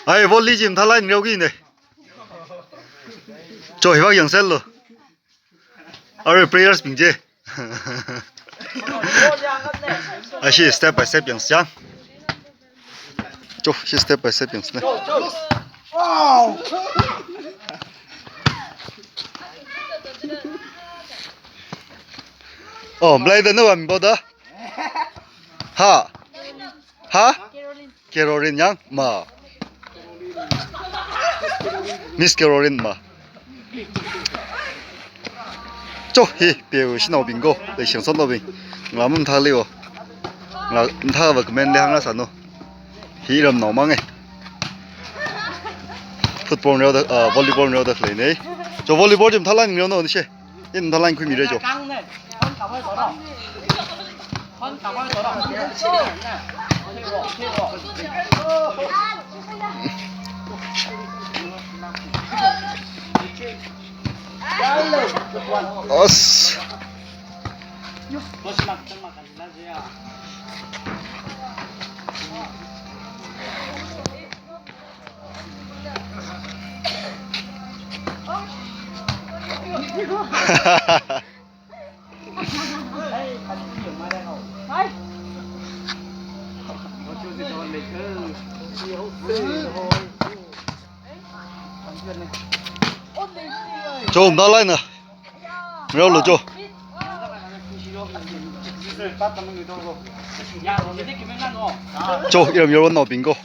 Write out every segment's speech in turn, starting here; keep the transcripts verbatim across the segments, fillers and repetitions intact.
Ai, volley chi mathālāk eina ngareoki ne. Cho, hivāk yangserlu. Arui prayers bing chi. Ashi step by step yangsa chang. Cho, shi step by step yangsa ne. Oh, mlai da na wa mi bo da. Ha. Ha? Caroline yang ma. Miss Caroline ma. Cho, hi, peo shanaobing ko, leishing sotnaobing. Ngalā mathāli o. Ngalā mathāva comment li hāngrāsanu. Hi ramnao mang e. Football ngareoda, ah, volleyball ngareoda khalei ne. Cho, volleyball chi mathālāk eina ngareonu ni she. Ina mathālāk eina khuimira cho. As. Cho, mathālāk eina ngareolu cho. Cho, iram yaronnao bing ko.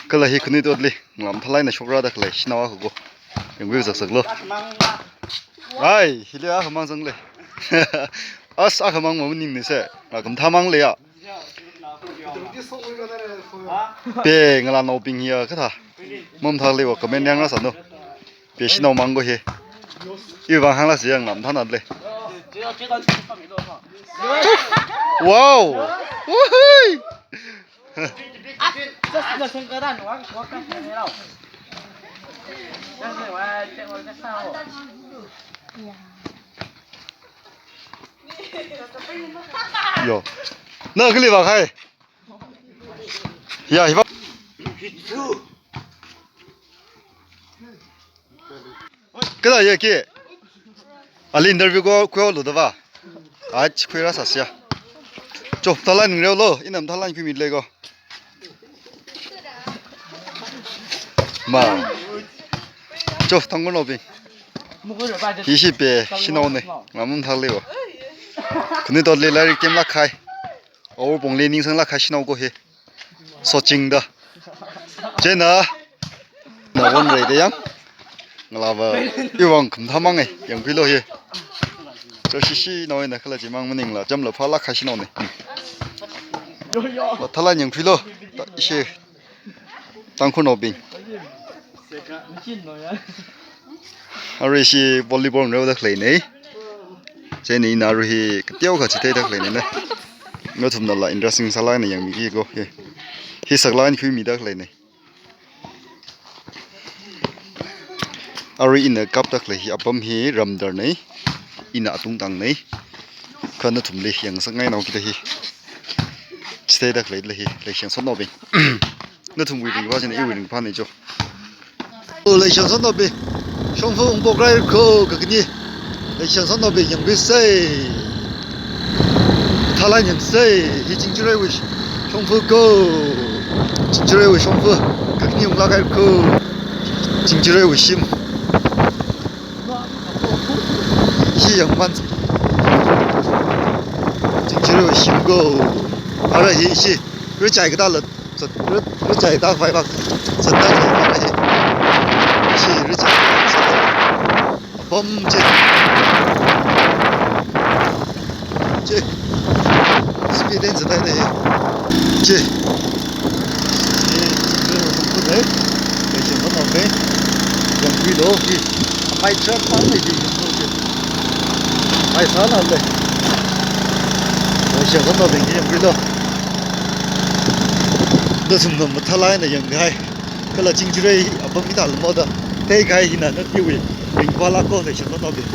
Kala hi khanuithotli ngalā mathālāk eina shokrada khalei shanao akha ko. Yangvui zakzaklu. Ai, hili akhamang zangle. As akhamang maning ni se. Ngalā khamathā mang leiya. Pe ngalānaobing hiya kathā. Mamathāli wa comment li hāngrāsanu. Pe shanao mang ko hi. Iwui vang hānglāsa ya, ngalā mathānale. Wow! Woohoo! Yo. Na kali ba khai. Ya, hiba. Kada ya ki? Ali interview ko, ko lo da ba? Ach, khuirāsāsa ya. Cho, mathālāk eina ngareolu, ina mathālāk eina khuimile ko. Ma. Cho, Tangkhulnaobing. Hi shi pe shanao ne, ngalā mathāli wa. Khanuithotli lairik temlāk kahai. Awor pongli ningsanglāk kahai shanao ko hi. Sochingda. Chieina. Na wonrei da yang. Ngalāva. Iwui vang khamathā mang e, yangkhuilu hi. Cho, shi shanao eina kala chimang maningla, chamla phālāk kahai shanao ne. Mathālāk eina yangkhuilu. Ta, ishi. Tangkhulnaobing. Arui shi volleyball ngareoda khalei ne. Chieina ina arui hi kateokha chitheida khalei ne. Nathumnala interesting sālāk eina yangmiki ko. Hi. Hi saklāk eina khuimida khalei ne. Arui ina kapda khalei hi apam hi ramdar ne. Ina atungtang ne. Kha nathumli yangsakngainao kida hi. Chitheida khaleila hi, leishing sotnaobing. Nathumwui ringkaphā china iwui ringkaphā ne cho. O, leishing sotnaobing. Shongfa ungpokrai ko, kakhaneli. Leishing sotnaobing yangkhuisei. Mathālāk eina yangsei. Hi Chingchireiwui shongfa ko. Chingchireiwui shongfa. Kakhaneli unglāk kahai ko. Chingchireiwui shim. Hi yangman. Chingchireiwui shim ko. Ara hi shi. Richai kathāla. Zat, ri-, richai tākhavai vak. Zatda khalei vak hi. Shi richai. Apam chi. Chi. Speed eina zatda lei. Chi. Chi, chi, chi, chi. Leishing sotnaobing. Yangkhuilu hi. Mai truck mang lei di yangkhui chi. Mai sālāk lei. Leishing sotnaobing yangkhuilu. Nathumna mathālāk eina yangkahai. Kala Chingchirei apam hithāla moda. Theikahai hina na iwui ringkaphālāk ko leishing sotnaobing.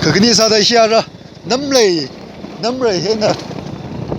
Kakhaneli sāda ishi ara. Namlei, namlei hina.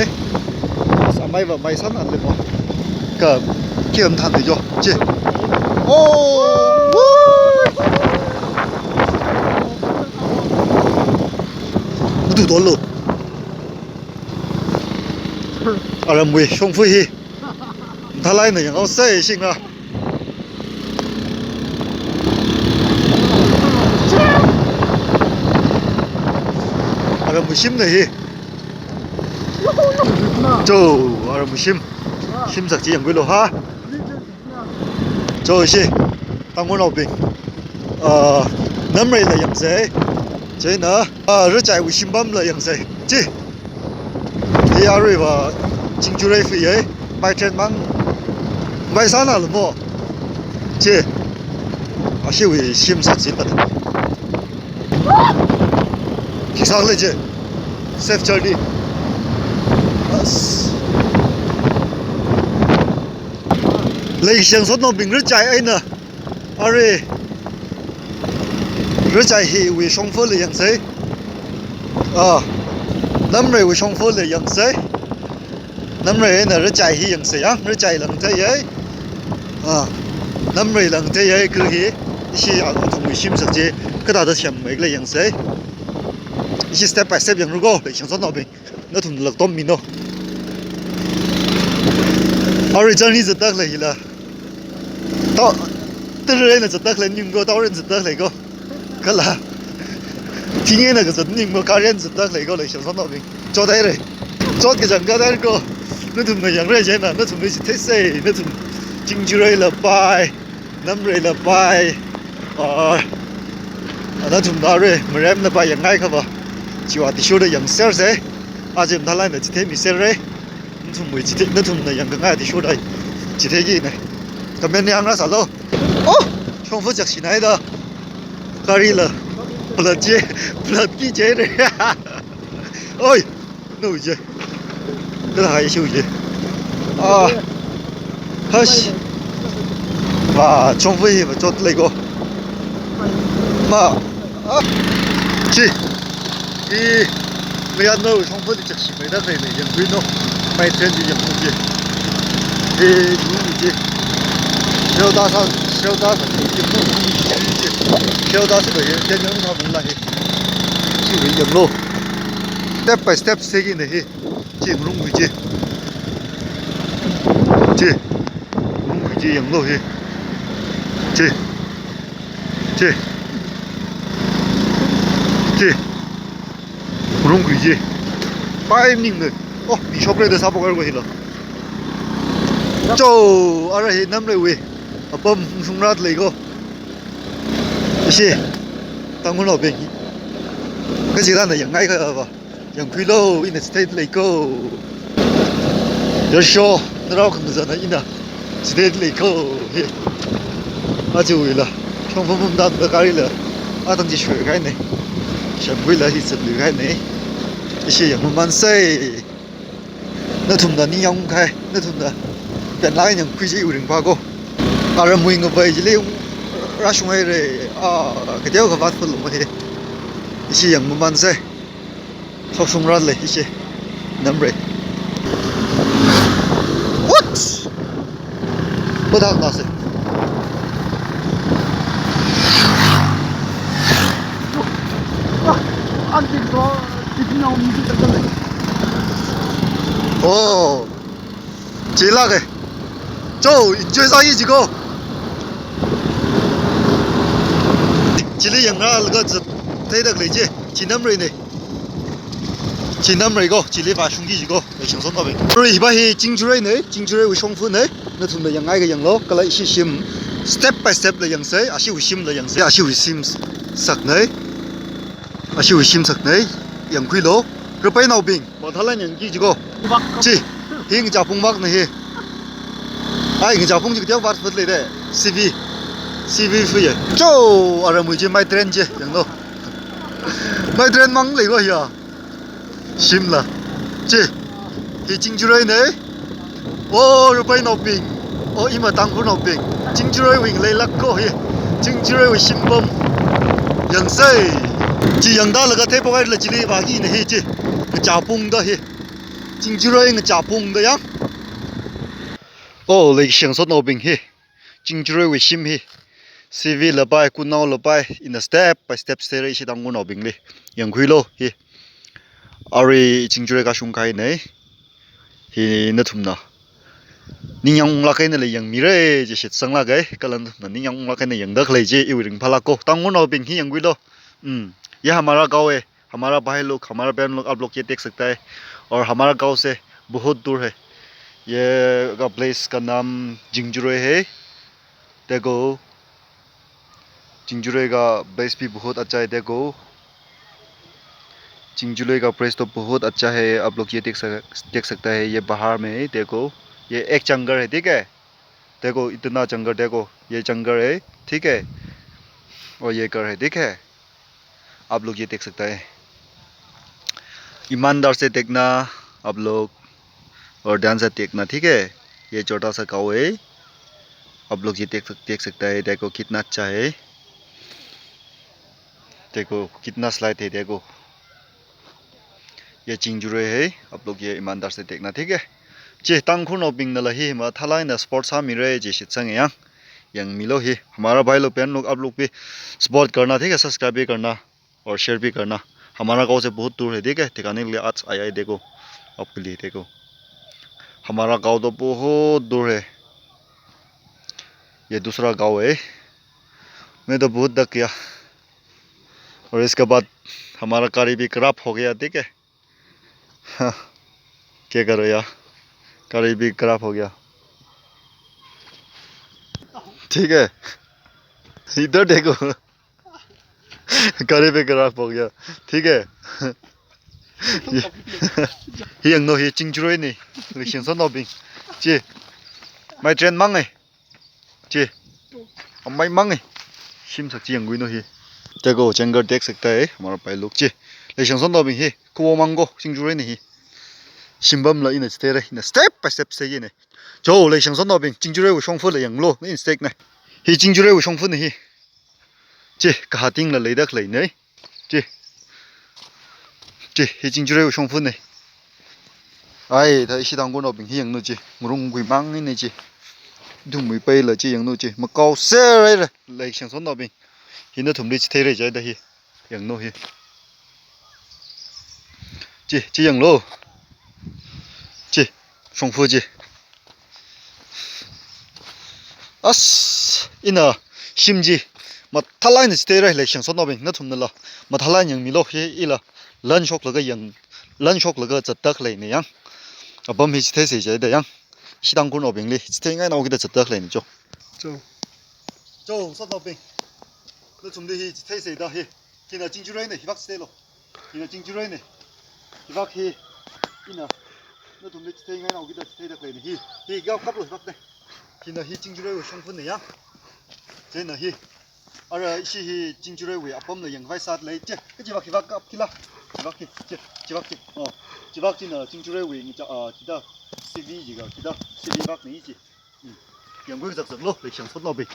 shina. Samai va mai san an le mo. Ka kiam than de jo. Chi. Oh. Woo. Mutu dolo. Aramwui shongfa hi. Thalai na yang au sai shinga. Aramwui shim na hi. Cho, aramwui shim. Shim sak chi yangwui lo ha. Cho shi. Tangkhulnaobing. Ah, Namrei la yangsei. Chieina, ah, Rachaiwui shimpam la yangsei. Chi. Hi aruiva Chingchurai fui yei, mai train mang, mai sana lo mo. Chi, ashiwui shim sak chi ta. Khisang le chi, safe journey. As. Leishiang sotnaobing Rachai eina. Arui, Rachai hiwui shongfa la yangsei. Ah, Namreiwui shongfa la yangsei. Namrei eina Rachai hi yangsei yang, Rachai la ngathei yei. Ah, Namrei la ngathei yei, kha hi, ishi athumwui shim sak chi, kathāda semmeikhala yangsei. Ishi step by step yangra ko, leishiang sotnaobing. Nathum lak tom mi no. Arui journey zatda khalei hila. Tao, tara eina zatda khalei ning ko, tao ren zatda khalei ko. Kala. Thing eina kazat ning ko, car eina zatda khalei ko, leishiang sotnaobing. Chot haira. Chot kachangkhat haira ko. Nathumna yangra chieina, nathumli chitheisei, nathum Chingchurai la pai. Namrei la pai, ah, nathum da re, Marem la pai yangngai kha va. Chiwui athishurda yangsersei. Aja mathālāk eina chitheimi serra. Nathumwui chithei, nathumna yangkhangai athishurda chitheiki na. Comment yangra sālu. Oh, shongfa chak shinai da. Gari la. Plat chi, plat ki chi re. Oi. Nawui chi. Kathā hai ishiwui chi. Ah. Hush. Ma, shongfa hi machot lei ko. Ma. Ah. Chi. I, mayarnao shongfali chakshi maida khalei yangkhui no. Mai train chi yangkhui chi. I, ngu chi. Sheo da sa, sheo da sa, yangkhui chi. Sheo da sa, yangkhui yangkhui. Chiwui yanglu. Step by step seiki na hi. Chi ngarumwui chi. Chi. Ngarumwui chi yanglu hi. Chi. Chi. Chi. Ngarumwui chi. Pai ningna. Oh, mi shokra da sāpok argo hilo. Chao, ara hi Namreiwui apam shungra lei ko. Ishi, Tangkhulnaobing. Kachida na yangngai kha ba. Yangkhuilo, ina chithei lei ko. Yarsho, narao khangazana ina chithei lei ko. He. Aja wui la. Shongfa mamda da gari la. Atang chi shwe kahaina. Shangkhuila hi zatlu kahaina. Ishi yangmamansei. Nathumna ningyāng kahai, nathumna penlāk eina yangkhui chi iwui ringphā ko. Aramwui ngavai chili rāshung haira, ah, kateokha vātful lung he. Ishi yangmamansei. Shokshungra lei ishi. Namrei. What? Padak nase. Oh. Chilak e. Chao, enjoy sāki jiko. Chili yangralaga zat theida lei chi. Chi Namreina. Chi Namrei ko, chili vāshungki jiko. Leishemson Naobing. Ri hiva hi Chingjareina, Chingjareiwui shongfana. Nathumna yangngai kha yanglu, kala ishi shim step by step la yangsei, ashiwui shim la yangsei, ashiwui shim sakna. Ashiwui shim sakna. Yangkhuilo. Rapainaobing. Mathālāk eina yangki jiko. Chi. Hi ngachā pung makna hi. Ai, ngachā pung chi kateokha vātful lei de. C V. C V fuye. Chao, aramwui chi mei train chi. Yanglu. Mei train mang lei ko hiya. Shimla. Chi. Hi Chingjareina. Oh, Rapainaobing. Oh, ima Tangkhulnaobing. Chingjareiwui leilak ko hi. Chingjareiwui shimpam. Yangsei. Chi yangdalaga theipok haira chili vākina hi chi. Ngachā pung da hi. Chingjarei ngachā pung da yang. Oh, Leishemson Naobing hi. Chingjareiwui shim hi. C V lapai, kunnao lapai, ina step by step sāra ishi Tangkhulnaobingli. Yangkhuilo hi. Arui Chingjarei kashung kahaina. Hi nathumna ningyānglāk eina la yangmira chi shitsanglak e. Kala nathumna ningyānglāk eina yangda lei chi iwui ringphālak ko. Tangkhulnaobing hi yangkhuilo. Hmm. ये हमारा गाँव है, हमारा भाई लोग, हमारा बहन लोग आप लोग ये देख सकता है। और हमारा गाँव से बहुत दूर है। ये का प्लेस का नाम चिंगजुरई है। देखो, चिंगजुरई का प्लेस भी बहुत अच्छा है। देखो, चिंगजुरई का प्लेस तो बहुत अच्छा है, आप लोग ये देख सक-, देख सकता है। ये बाहर में है, देखो, ये एक जंगल है, ठीक है। देखो, इतना जंगल, देखो, ये जंगल है, ठीक है, और ये घर है, ठीक है। आप लोग ये देख सकता है। ईमानदार से देखना आप लोग, और ध्यान से देखना, ठीक है। ये छोटा सा गाँव है, आप लोग ये देख सक-, देख सकता है। देखो कितना अच्छा है, देखो कितना स्लाइड है, देखो। ये चिंगजुरई है, आप लोग ये ईमानदार से देखना, ठीक है। Chi, Tangkhulnaobingna la hi mathālāk eina support sāmira chi shitsanga yang. Yangmilu hi, हमारा भाई लोग बहन लोग आप लोग भी support करना, ठीक है, subscribe भी करना और share भी करना। हमारा गाँव से बहुत दूर है, ठीक है, ठिकाने के लिए आज आया है, देखो, आपके लिए, देखो। हमारा गाँव तो बहुत दूर है, ये दूसरा गाँव है, मैं तो बहुत थक गया। और इसके बाद हमारा गाड़ी भी खराब हो गया, ठीक है। हाँ, क्या करो यार, गाड़ी भी खराब हो गया। ठीक है, इधर देखो, गाड़ी भी खराब हो गया। ठीक है। Hi yanglu hi, Chingjureina, Leishingsotnaobing. Chi, mei train mang e. Chi, amei mang e. Shim sak chi yangkhuilu hi. देखो, जंगल देख सकता है हमारा भाई लोग। Chi, Leishingsotnaobing hi, khuo mang ko, Chingjureina hi. Shimpamla ina chitheirai, ina step by step sākina. Cho, Leishingsotnaobing, Chingjureiwui shongfala yanglu, ina stekna. Hi Chingjureiwui shongfana hi. Chi, kahātingla leida khaleina. Chi. Chi, hi Chingjureiwui shongfana. Ai, thā ishi Tangkhulnaobing hi yanglu chi. Ngarungkhui mang eina chi. Ithumwui paila chi yanglu chi. Makao serhaira, Leishingsotnaobing. Hi nathumli chitheirai jida hi. Yanglu hi. Chi, chi yanglu. Chi, shongfa chi. As, ina shim chi mathālāk eina chitheirai Leishingsotnaobing, nathumnala mathālāk eina yangmilu hi, ila lan shoklaga yang, lan shoklaga zatda khaleina yang. Apam hi chitheisei jida yang. Ishi Tangkhulnaobingli chitheingaihaokida zatda khaleina cho. Cho. Cho, sotnaobing. Nathumli hi chitheisei da hi. Hina Chingjureina, hivak chitheilo. Hina Chingjureina. Hivak hi. Ina. Nathumli chitheingainaokida chitheida khaleina hi. Hi kap kaplo hivakna. Hina hi Chingjureiwui shongfana yang. Chieina hi. Ara ishi hi Chingjureiwui apamla yangkhavai sāda lei. Che, kachivak hivak kap kila. Chivak hi, che, chivak chi. Oh, chivak china Chingjureiwui ngicha, ah, chida C V jiakha, chida C V vakna chi. Hmm. Yangkhui zakzaklo, leishang sotnaobing.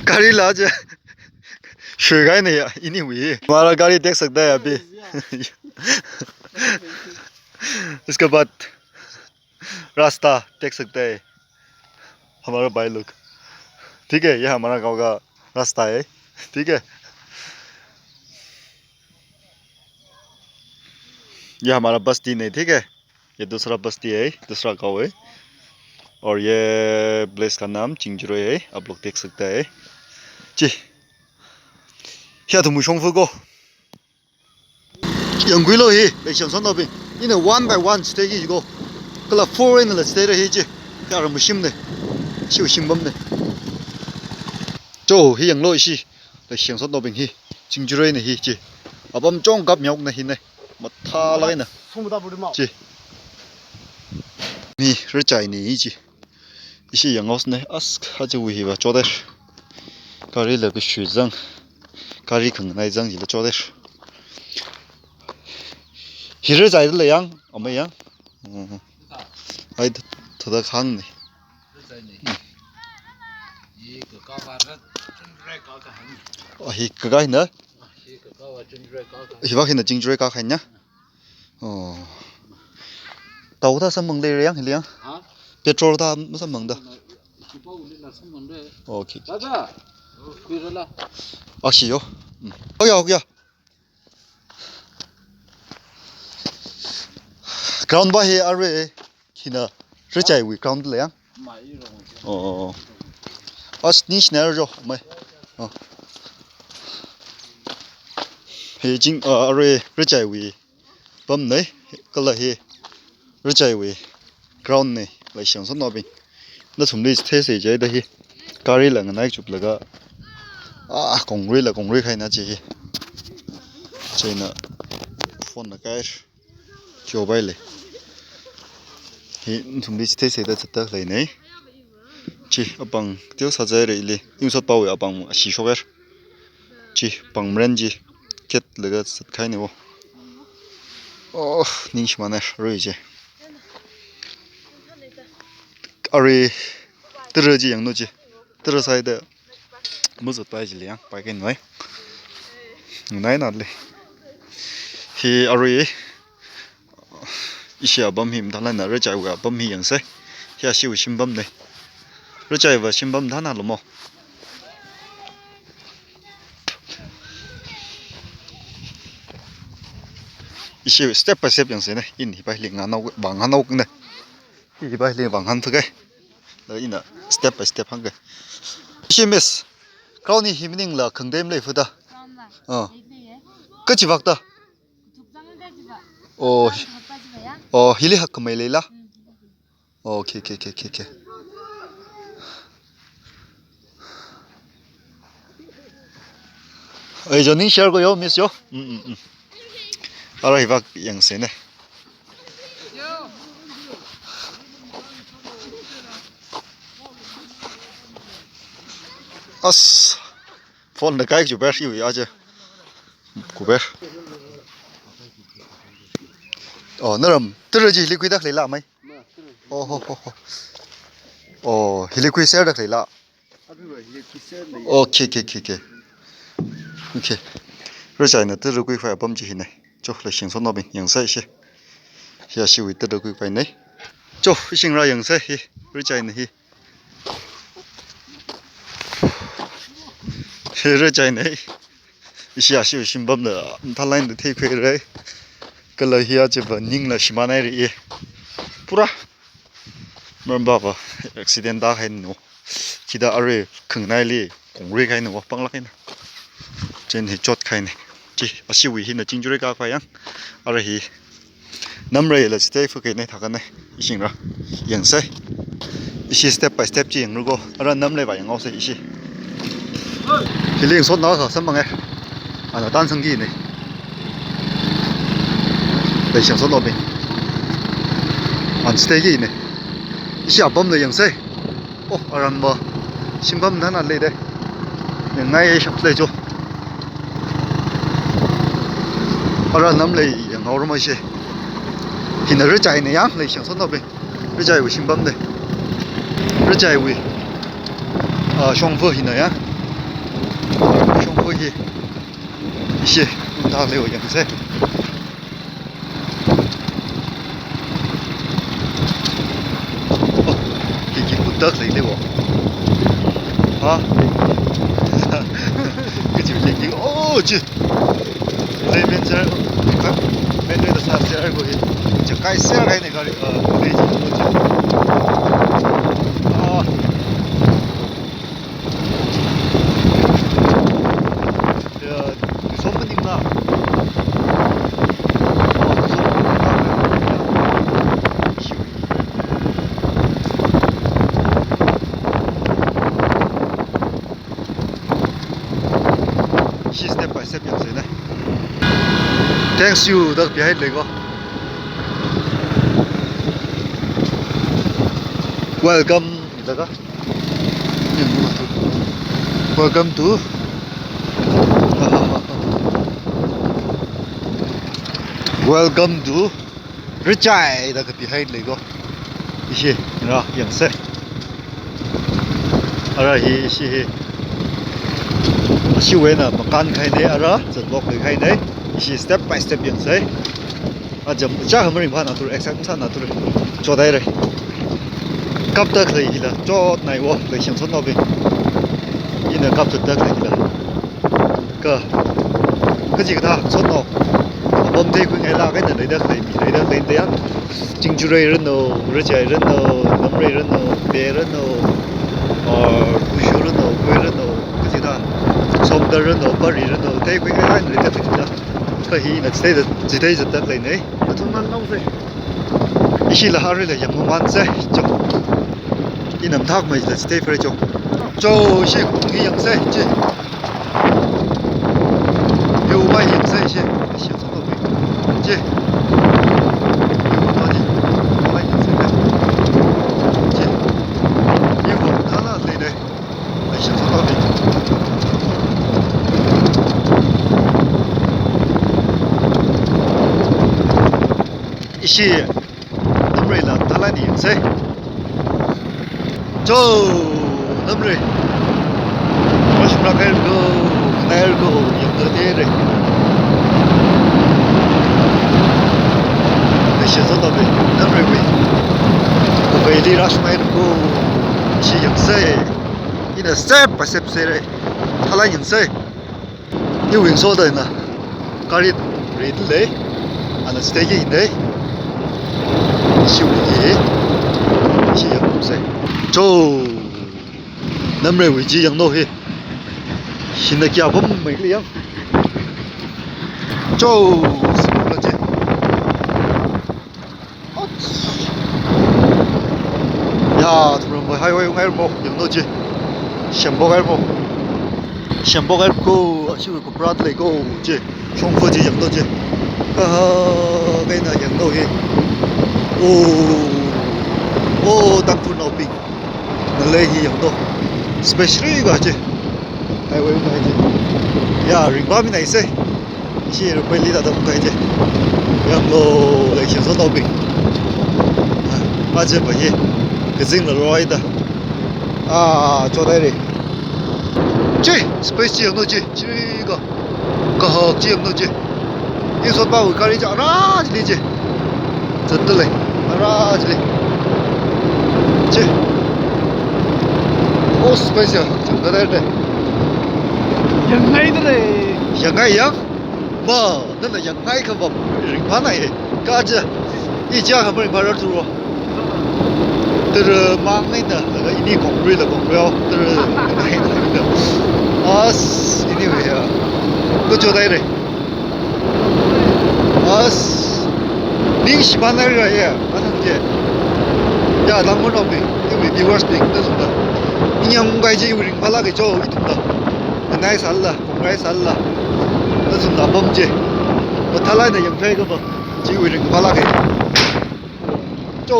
Garila che. Shuikahaina ya, iniwui. हमारा गाड़ी देख सकता है अभी। इसके बाद रास्ता देख सकते हैं, हमारा भाई लोग। ठीक है, ये हमारा गांव का रास्ता है। ठीक है, ये हमारा बस्ती नहीं, ठीक है, ये दूसरा बस्ती है, दूसरा गांव है। और ये प्लेस का नाम चिंगजुरई है, आप लोग देख सकते हैं। जी, ह्या तुम शोंगफू को। Yangkhuilo hi, leishang sotnaobing. Ina one by one chitheiki ko. Kala four einala chitheira hi chi. Kha ara mashimna. Shiwui shimpamna. Cho, hi yanglo ishi. Leishang sotnaobing hi. Chingjureina hi chi. Apam chong kap mihaokna hina. Mathālāk eina. Sumda buri mau. Chi. Mi rachaina hi chi. Ishi yanghaosei, as kha chiwui hiva choder. Garila kashui zang. Gari khanganai zang jila choder. Hi rachaida lei yang, amei yang. Mm. Ai, thāda khangna. Oh, hi kakaina. Hivak hina Chingjureiwui kakaina. Oh. Thao thā samphang leira yang, hili yang? Ha? Petrol thā masamphangda. Chipa ulila samphangda. Okay. Dada. Kuirala. Ashi yo. Mm. Okay, okay. Ground va hi arui hina rachaiwui ground lei yang? Mai rong. Oh, oh, oh. As ni shina jo, mai. Oh. Hi jing, uh, arui rachaiwui pamna, kala hi rachaiwui ground na, leishang sotnaobing. Nathumli chitheisei jida hi. Garila nganai chuplaga. Ah, kongruila kongruikahaina chi hi. Chieina phone na kai. Kyo bai lei. Hi, nathumli chitheisei da zatda khaleina. Chi, apāng, teo sāzai rei li. Ingsot paowui apāng ashi shoker. Chi, pāng mren chi. Ketlaga zatkahaina wo. Oh, ningshimana, rui chi. Arui, tara chi yanglu chi. Tara sāda. Muzut pai jili yang, pai ken vai. Nai na le. Hi arui. Ishi apam hi mathālāk eina rachaiwui apam hi yangsei. Hi ashiwui shimpamna. Rachaiwui shimpam thānalo mo. Ishi step by step yangseina. In hi pai li nganao, vānghanao kna. Hi pai li vānghan thukai. Ina step by step hāngkai. Ishi miss. Crown hi hi maningla khangdem lei fuda. Crown la. Ah. Lei lei ye. Kachivak da. Kuthuk zang kachiva. Oh. Crown thakpa chiva ya. Oh, hili hakkhamei leila. Hmm, hili. Okay, okay, okay, okay, okay. Ai, joining share ko yo, miss yo. Mm, mm, mm. Ara hivak yangseina. As, phone na kai chuber yu ya je. Kuber. Oh, naram, tara chi hili khuida leila mai. Oh, ho, ho, ho. Oh, hili khuiserda leila. Okay, okay, okay, okay. Okay. Rachaina tara khuikhavai apam chi hina. Cho, leishang sotnaobing, yangsei shi. Hi ashiwui tara khuikhavai na. Cho, ishingra yangsei hi. Rachaina hi. Hi rachaina hi. Ishi ashiwui shimpamla, mathālāk eina theikhuira. Kala hi achiva ningla shimānhaira. Pura. Maram va va accident tākahaina. Chida arui khangnaili kongruikahaina, pānglāk eina. Chieina hi chotkahaina. Chi, ashiwui hina Chingjarai kakā yang. Ara hi Namreila chithei fukei ne thakane. Ishingra. Yangsei. Ishi step by step chi yangra ko. Ara Namreiva yanghaosei ishi. Hili yangsotnao sāsam mange. Ana tan sangki ne. Leishiang sotnaobing. Ana chitheiki ne. Ishi apamla yangsei. Oh, aramva. Shimpam nana leide. Yangngai shap lei cho. Ara Namrei yanghaorama she. Hina Rachai ne yang, leishiang sotnaobing. Rachaiwui shimpam de. Rachaiwui. Ah, shongfa hina yang. Shongfa hi. Ishi, untak leiwa yangsei. Oh, ki, ki, kutak lei leiwa. Ha? Kachi, ki, ki, oh, chi. Lei ben ser, ka, ben lei da sā ser ko hi. Chi kai ser kai ne kali, uh, lei chi, chi. Ah. Ya, tuisom maningla. Oh, tuisom maningla. Ishi step by step yangsei ne. Thanks you, da behind lei ko. Welcome, da ka. Welcome to. Welcome to Rachai da ka behind lei ko. Ishi, ra, yangsei. Ara hi, ishi hi. Ashiwui eina makan kahai ne, ara, zatlok lei kahai ne. Ishi step by step yangsei. Ajam, cha hamaring pha na tur, exact sa na tur. Chot haire. Kapta khalei hila, chotnai wo, leishiang sotnaobing. Ina kapta khalei hila. Ka, kaji kathā sotnao. Apam theikhui ngaila kaina leida khalei mi, leida khalei de ya. Chingjarai rano, Rachai rano, Namrei rano, Pe rano, or Kushu rano, Koi rano, kaji kathā. Somdal rano, Pari rano, theikhui ngaila leida khalei hila. Ka hina chithei, chithei zatda lei ne. Athum man nong se. Ishila harila yangmamansei, cho. Ina mathākmei chithei fare cho. Cho, ishi kung hi yangsei, chi. View va yangsei, chi. Ishi sotnaobing. Chi. View va chi. Va yangsei. Chi. View va thala lei ne. Ishi Namreila thalani yangsei. Cho, Namrei. Rashmra kair ko, kair ko, yangda tere. Ishi sotnaobing, Namreiwui. Kukaili rashmra ko, ishi yangsei. Ina step by step seire. Thala yangsei. Iwui ngasoda ina. Gari red lei. Ana chithei ki ne. Ishiwui hi. Ishi yangsei. Cho. Namreiwui chi yangno hi. Hina kayā pam mai kali yang. Cho. Sipula chi. Ya, thumrang highway ngai mo, yangno chi. Shembo ngai mo. Shembo ngai ko, ashiwui kuprat lei ko, chi. Shongfa chi yangno chi. Kaha, kaina yangno hi. Oh, oh, Tangkhulnaobing. Ngalei hi yangno. Specially ka chi. Highway ngai chi. Ya, ringpamina isei. Ishi rupai li da dam kai je. Yanglo, leishiang sotnaobing. Ah, aje ba ye. Kazingla roi da. Ah, chot haire. Chi, space chi yangno chi. Chi ka. Kahak chi yangno chi. Isotpawui gari chi ara chili chi. Zatda lei. Ara chili. Chi. Oh, space ya. Changda lei. Yangngaida lei. Yangngai ya. Ma, nana yangngai kha va ringphānai. Kaja, i ja kha maringphārar thuro. Tara mang ngai na, laga ini kongri la kongri o. Tara ngai na. As, anyway, ya. Ko chot haire. As, ningshimānhaira ya, athang chi. Ya, langmon omi, iwui viewers bing, nathumna. Ningyāng kahai chi iwui ringphālāka jo, ithumna. Nganai sālala, phungrei sālala. Nathumna apam chi. Mathālāk eina yangthei kapa, chi iwui ringphālāka. Jo.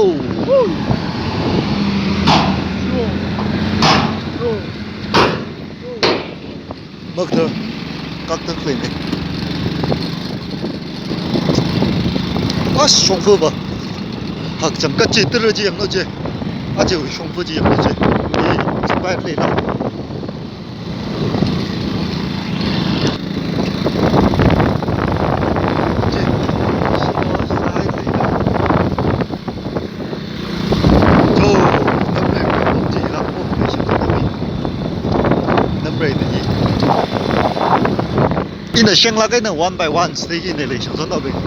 Makta, kakta khalei ne. As, shongfa pa. Hakchang kachi tara chi yanglu chi. Aja shongfa chi yanglu chi. Ye, chipai leila. Chi. Sai leila. Jo, namrei, chi lākpo, leishemsotnaobing. Namrei na hi. Ina shenglāk eina one by one stage ina leishemsotnaobing.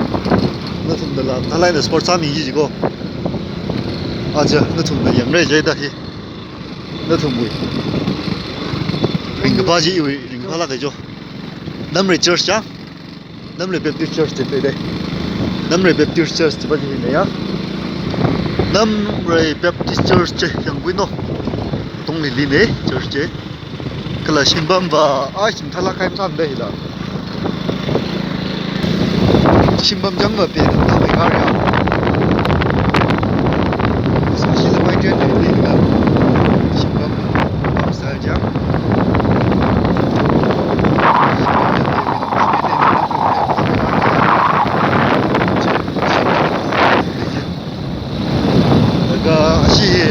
Nathumnala, ngalāna sports sāmi ji ko. Aja, nathumna yangra jida hi. Nathumwui ringkaphā chi iwui ringkaphālāka jo. Namrei church ya. Namrei Baptist Church chi theidei. Namrei Baptist Church chi pa chi hina ya. Namrei Baptist Church chi yangkhuino. Tongli lina church chi. Kala shimpam pa, ai, shim thalak khai masāmada hila. Shimpam chang pa pe, thamei kharya. Especially my friend, shimpam, pam style chang. Laga ashi hi,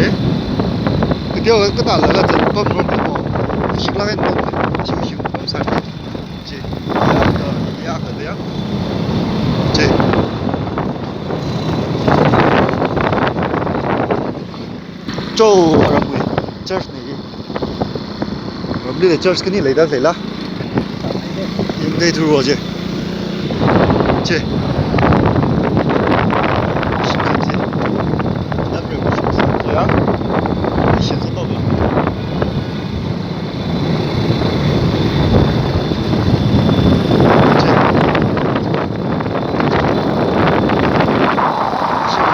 kateo katālaga zat pamrong mo, shiklāk eina pam, shiu shiu pam sāki. Chi, ya ka, ya ka ya. Chi. Cho, aramwui church na hi. Ramli le church khani leida leila. Yangthei thuro je. Che. Shimsot je. Namrei shimsot je ya. Shimsot to ba. Che.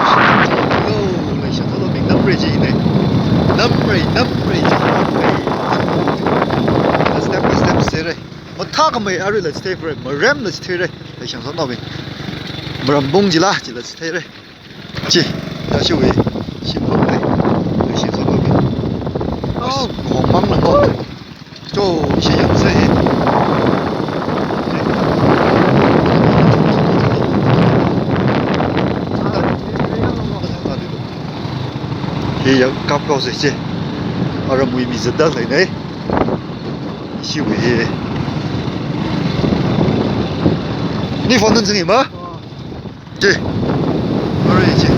Shimsot to. Leishemsotnaobing namrei chi ne. Namrei, namrei chi. Step by step sāra. Mathākhamei aruila chitheira, maremla chitheira, leishemsotnaobing. Marambung chila, chila chitheira. Chi, ya shiwui, shimpam ne, leishemsotnaobing. Oh. Hongmang na ho. Cho, shi yangsa hi. Chi. Hi ya kap kau se chi. Aramwui mi zatda lei ne. Shiwui. Ni phone dun singi ma? Chi. Alright, chi.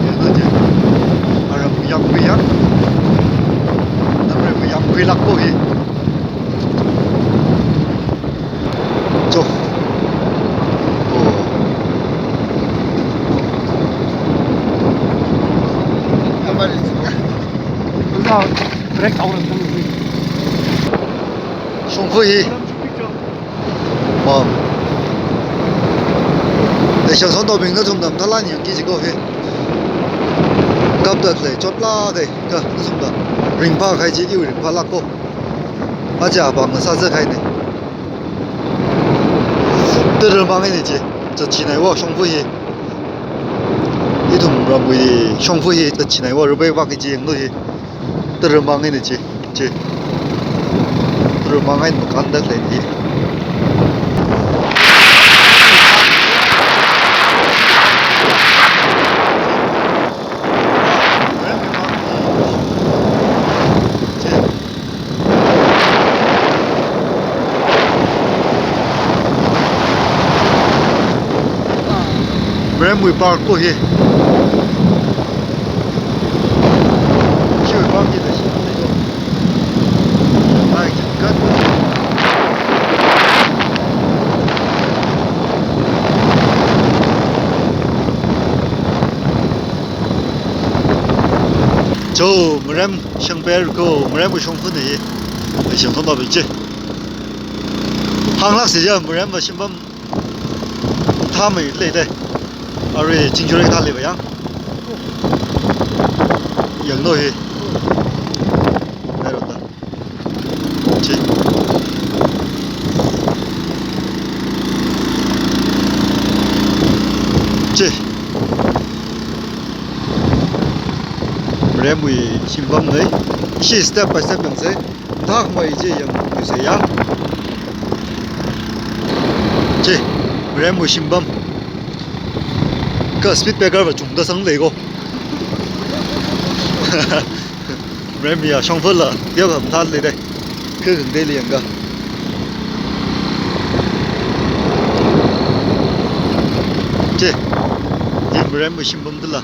Ya, na chi. Aramwui yangkhui ya. Namrei yangkhuilākpo hi. Cho. Oh. Break out and come. Shongfa hi. Ma. Leishemsotnaobing nathumna mathālāk eina yangki ji ko hi. Kapda lei chotlāka, ka nathumna. Ringphā kahai chi iwui ringphālākpo. Aja apam ngasā zakhai ne. Tara mang ne chi, zatchinai wo shongfa hi. Ithum ramwui shongfa hi zatchinai wo, rubei vak chi yanglu hi. Tara mang ne chi, chi. Tara mang ne makānda lei hi. Maremwui park ko hi. Shiwui park hi da shi. Ai, kat. Cho, marem shangper ko, maremwui shongfa ne hi. Leishemsotnaobing chi. Hānglāksi ja, marem va shimpam. thāmei leidei. Arui Chingjaring thāleiva yang. Yanglu hi. Nairota. Chi. Chi. Ramwui shimpamnei. Ishi step by step yangsei. Thākhamei chi yangluisei ya. Chi. Ramwui shimpam. Kha speed breaker va chungda sangleiko. Ramwui ya shongfala, ya va mathān leidei. Kha kangdei lei yangga. Chi. Hi ramwui shimpam dala.